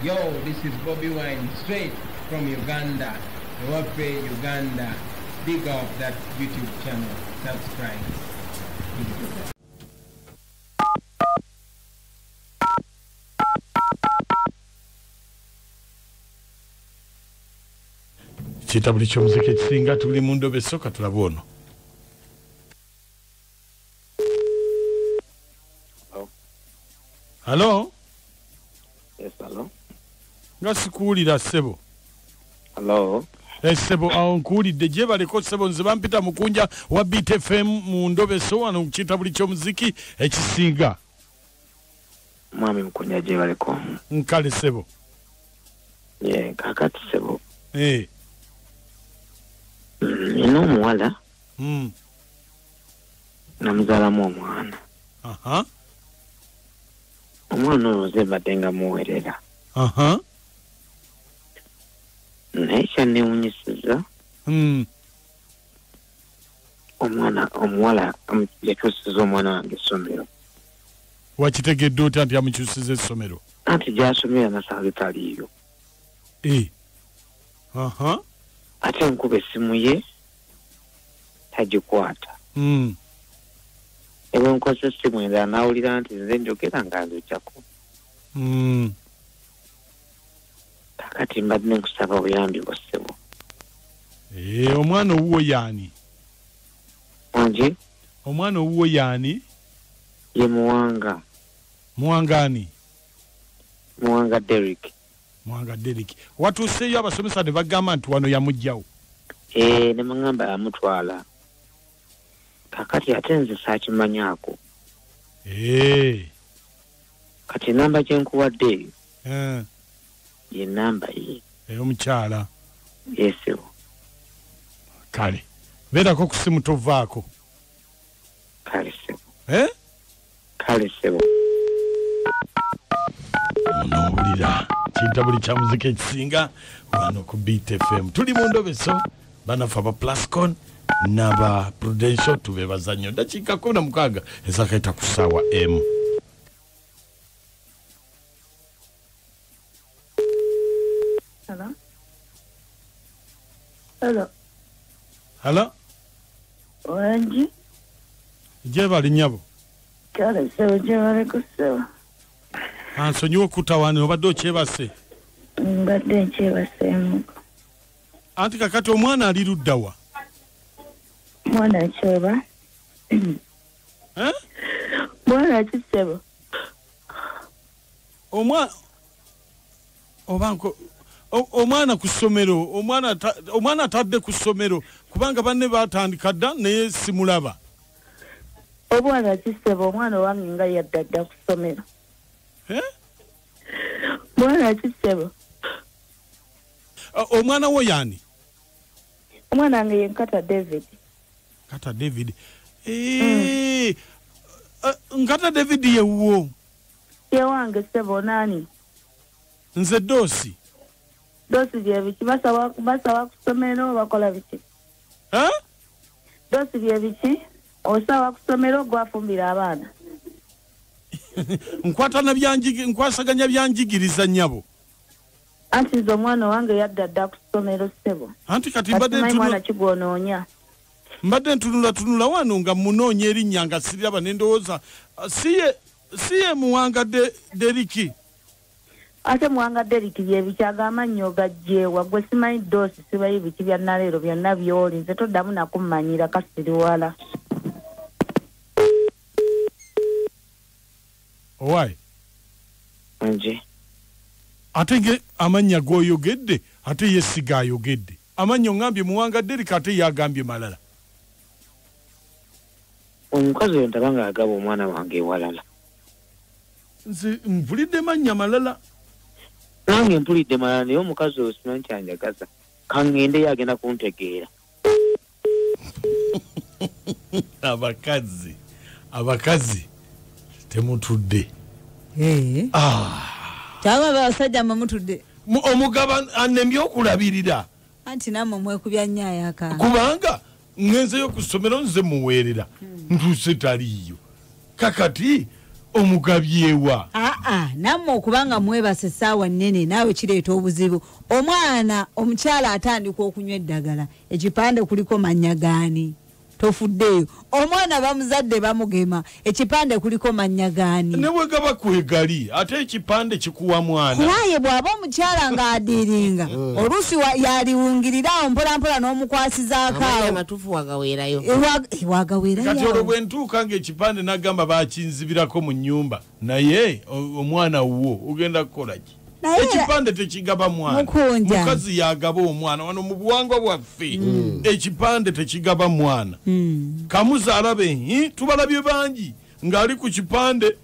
Yo, this is Bobby Wine, straight from Uganda, Ewafe, Uganda. Big up that YouTube channel. Subscribe. Kitabuli ky'omuziki ekisinga tuli mu ndobe soka tulaba ono. Hello? Yes, hello. Nga sikuwulira ssebo. Hello. Ssebo awo nkuwulidde gye baleko ssebo nze bampita Mukunja wa Beat FM mu ndobe so wano ku kitabuli ky'omuziki ekisinga. Mwami Mukunja gye baleko. Nkale ssebo. Ye kakati ssebo. Eh. Nina omuwala. Namuzaalamu omwana. Aha. Omwana oyo nze mbadde nga muwerera. Aha. Naye kyanneewuunyisizza. Omwana omuwala yakyusiza omwana wange essomero. Wakitegedde otya nti yamukyusiza essomero? Anti gy'asomera nasanze taliiyo. Eh. Aha. Ate nkuba essimu ye tagikwata. Ewe nkozesa essimu endala n'awulira nti nze njogera nga nzijjako. Kakati mbadde nkusaba obuyambi bwo ssebo. Omwana owuwo y'ani? Wangi? Omwana owuwo y'ani? Ye Muwanga. Muwanga ani? Muwanga Derrick. Muwanga Derrick. Watuuseeyo abasomesa ne bagamba nti wano yamuggyawo. Ne baŋŋamba yamutwala. Kakati ate nze saakimanyaako. Kati enamba gye nkuwadde eyo. Ye namba ye. Ey'omukyala. Ye ssebo. Kale. Beerako ku ssimu tovaako. Kale ssebo. Kale ssebo. Onoowulira kitabuli kya muziki ekisinga wano ku Beat FM. Tuli mu ndobeso bannaffe aba Plascon n'aba Prudential tubeebaza nnyo. Ddakiika 16 ezakaita ku ssaawa emu. Hello. Hello. Hello. Wangi? Gyebali nnyabo. Kale ssebo gyebaleko ssebo. Ansonyiwa okutawaana obadde okyebase. Mbadde nkyebaseemu. Anti kakati omwana ali ludda wa? Mwana kyoba. Mwana ki ssebo? Omwana oba omwana ku ssomero, omwana atadde ku ssomero kubanga banne baatandika dda naye simulaba. Omwana ki ssebo? Omwana owange nga yadda dda ku ssomero. Mwana ki ssebo? Omwana wo y'ani? Omwana wange ye Nkata David. Nkata David. Nkata David ye wuwo? Ye wange ssebo nani? Nze Doosi. Doosi bye biki? Basawa ku ssomero bakola biki? Doosi bye biki? Osawa ku ssomero gwafumbira abaana. Nkwasaganya byanjigiriza nnyabo. Anti nze omwana wange yadda dda ku ssomero ssebo. Anti kati mbadde mwana kigwonoonya. Mbadde ntunulatunula wano nga munoonya erinnya nga siraba ne ndowooza si ye Muwanga Derrick. Ate Muwanga Derrick bye biki ag'amannyo ogagyewa gwe simanyi Doosi sibayi biki bya nnaleero byonna by'oli nze toddamu nakummanyira kasiriwala. Owaaye? Nje. Ate nge amannya g'oyogedde ate ye si g'ayogedde. Amannya oŋŋambye Muwanga Derrick ate ye agambye malala. Omukazi oyo ndaba ng'agaba omwana wange ewalala. Nze mpulidde mannya malala. Nange mpulidde malala naye omukazi oyo simanyi kyanjagaza. Kaŋŋende ye agenda kuntegeera. Abakazi temutudde. Kyaba abasajja mmwe mutudde. Omugaba annemye okulabirira. Anti nammwe mwekubya nnyo ayakaana. Kubanga ngenzeyo ku ssomero nze muweerera. Ntuuse taliiyo. Kakati Omugabyewa. Nammwe okubanga mwebase essaawa nnene naawe kireeta obuzibu. Omwana omukyala atandika okunywa eddagala, ekipande kuliko mannya gaani? Tofuddeeyo. Omwana bamuzadde bamugema, ekipande kuliko mannya gaani? Ne bwe gaba kwegali ate ekipande kikuwa mwana. Kulaye bw'aba omukyala ng'adiringa oluusi yaliwungirirawo mpolampola n'omukwasizaako awo. Amatuufu wagaweerayo. Wagaweerayo. Kati olwo bwe ntuuka ng'ekipande n'agamba bakinzibirako mu nnyumba, naye omwana wuwo ogenda kukola ki? Ekipande tekigaba mwana. Mukazi yagaba omwana wano mu buwangwa bwaffe. Ekipande tekigaba mwana. Kamuzaala be tubalabye bangi ng'ali ku kipande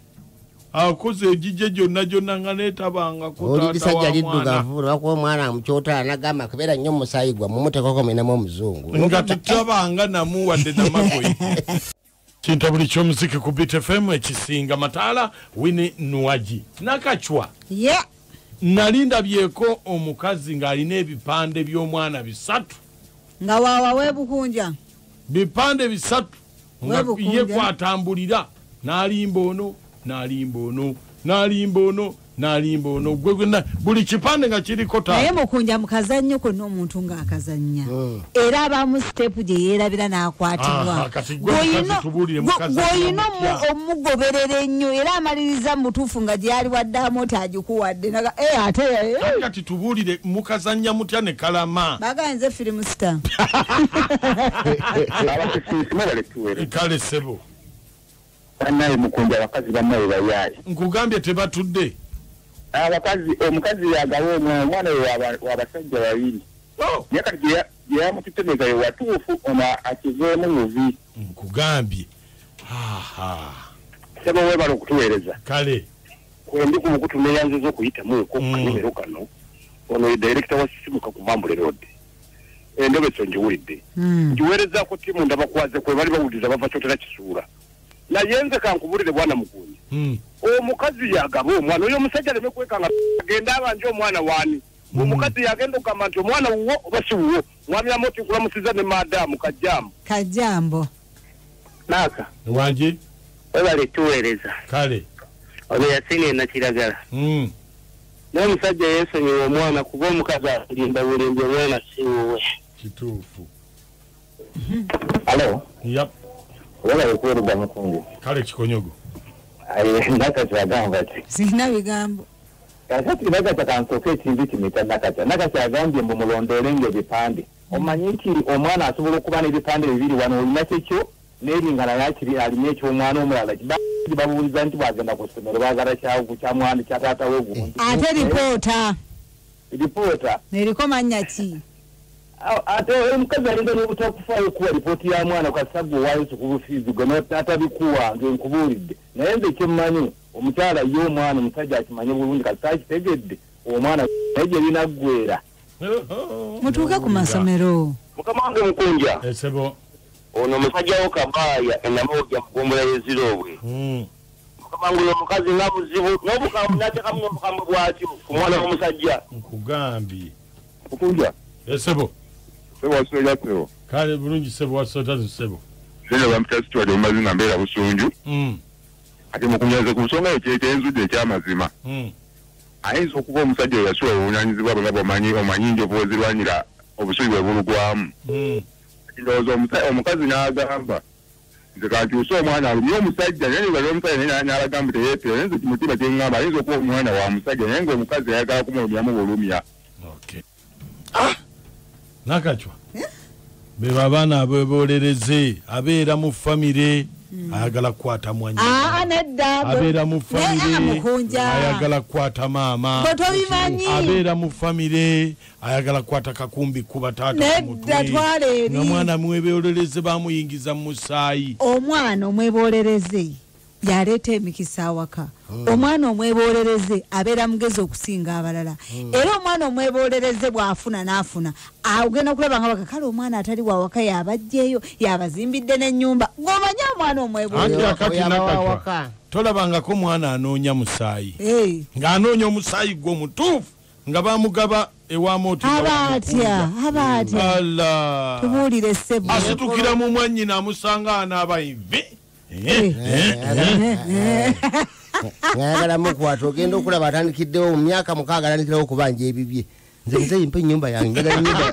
akoze egijje gyonna gyonna nga neetabangako taata wa mwana. Lisajja liddugavu lwakuba omwana amukyotala n'agamba kubeera nnyo omusaayi gwammwe muteekako mulinamu omuzungu. Nga tetabanga namu wadde namagoye. Kintabuli ky'omuziki ku Beat FM ekisinga mataala Winnie Nwagi. Nakachwa. Yeah. Nali ndabyeko omukazi ng'alina ebipande by'omwana 3. Nga wawa weebukunja. Bipande 3 nga ye kwatambulira n'alimba ono n'alimba ono n'alimba ono n'alimba ono gwe buli kipande nga kiriko taata. Naye mukunja mukazannyo konna omuntu ng'akazannya. Era abamu sitepu gye yeerabira n'akwatibwa. Gw'olina omugoberera ennyo era amaliriza mu butuufu nga gy'ali waddamu oti agikuwadde. Ate kati tubuulire mukazannya mutya ne kalama. Baganze firimu star. Kale ssebo. Bannaye mukunja abakazi bannaye bayaaye. Nkugambye tebatudde. Abakazi omukazi yagawa omwana w'abasajja babiri. Naye kati gye yamututemeza ye watuufu ono akiveemu buvi. Nkugambye. Ssebo weebale okutuweereza. Kale. Kwendi ku mukutu neeyanziza okuyitamu ku kanimero kano. Ono ye director wa Sisimuka ku Mambule Road. Endobeso ngiwulidde. Ngiweerezaako ttiimu ndabakwaze kwe bali bawuliriza bava Kyotera Kisuula. Naye nze kankubulire bwana Mukunja. Omukazi yagaba omwana oyo omusajja aleme kwekanga agenda abanje omwana waani. Omukazi yagenda okugamba nti omwana wuwo oba si wuwo. Mwami Amoti nkulamusiza ne maadaamu Kajjambo. Kajjambo. Naaka. Wangi. Webale tuweereza. Kale. Ono Yasini Nakiragala. Naye omusajja yeesonyiwa omwana kuba omukazi akulimba bulimbi omwana si wuwe. Kituufu. Alo. Yap. Wala okuweereza Mukunja. Kale kikonyogo. Nakati agamba ki? Sirina bigambo. Kakati Nakati kansooke ekintu kino ekya Nakati. Nakati agambye mbu mulondoolenga ebipande. Omanyi nti omwana asobola okuba n'ebipande bibiri wano olina kyekyo n'eringa naye akiri alina eky'omwana omulala. Babuuliza nti bw'agenda ku ssomero baagala kya mwana kya taata we gundi. Ate lipoota. Lipoota. Eriko mannya ki? Ate omukazi alinga n'obutakufaayo kuwa lipooti ya mwana kasita gwe owaayo school fees gwe n'atabikuwa nze nkubuulidde. Naye nze kye mmanyi omukyala ye omwana omusajja akimanye bulungi kasita akitegedde omwana naye gye binaggweera. Mutuuke ku masomero. Mukama wange Mukunja. Ssebo. Ono omusajja wo Kabaaya enamogya mu ggombolola y'e Zirobwe. Mukama wange oyo omukazi nga muzibu n'obukambwe n'ateekamu n'obukambwe bw'atyo ku mwana w'omusajja. Nkugambye. Mukunja. Ssebo. Sebo. Kale bulungi ssebo wasota ssebo. Sebo bampita Stuart omumazi nga mbeera Busunju. Ate Mukunja nze ku nsonga eyo kyenzudde ekyamazima. Ayinza okuba omusajja oyo yasula obuvunaanyizibwa bwe nga bw'omanyi omanyi enjovu we zirwanira obusubi bwe bulugwamu. Ndowooza omukazi n'agamba nze kankyuse omwana alumye omusajja naye nibaza omusajja naye n'abagamba teyeetera naye nze mutima kye ŋŋamba ayinza okuba omwana wa musajja naye ng'omukazi ayagala kumulumyamu bulumya. Okay. Nakachwa. Be abaana abebolereze abeera mu famire ayagala kukwata mwannyina. Nedda. Abeera mu famire ayagala kukwata maama. Abeera mu famire ayagala kukwata kakumbi kuba taata ku mutwe. Nedda twala eri. N'omwana mwebolereze bamuyingiza mu musaayi. Omwana omwebolereze yaleeta emikisa awaka. Omwana omwebolereze abeera mugezi okusinga abalala. Era omwana omwebolereze bw'afuna n'afuna agenda okulaba nga bakakale omwana atali wawaka yabajjeeyo yabazimbidde n'ennyumba. Ng'omanyi omwana omwebolereze. Tolabangako omwana anoonya musaayi. Ng'anoonya omusaayi gwe omutuufu nga bamugaba ewa Moti. Aba atya. Allah. Tubuulire ssebo. Asitukira mu mwannyina amusanga anaaba envi. Ngayagala mukwata ogenda okulaba atandikiddewo mu myaka 6 atandikirawo okubanja ebibye. Nze nze mpa ennyumba yange, njagala ennyumba.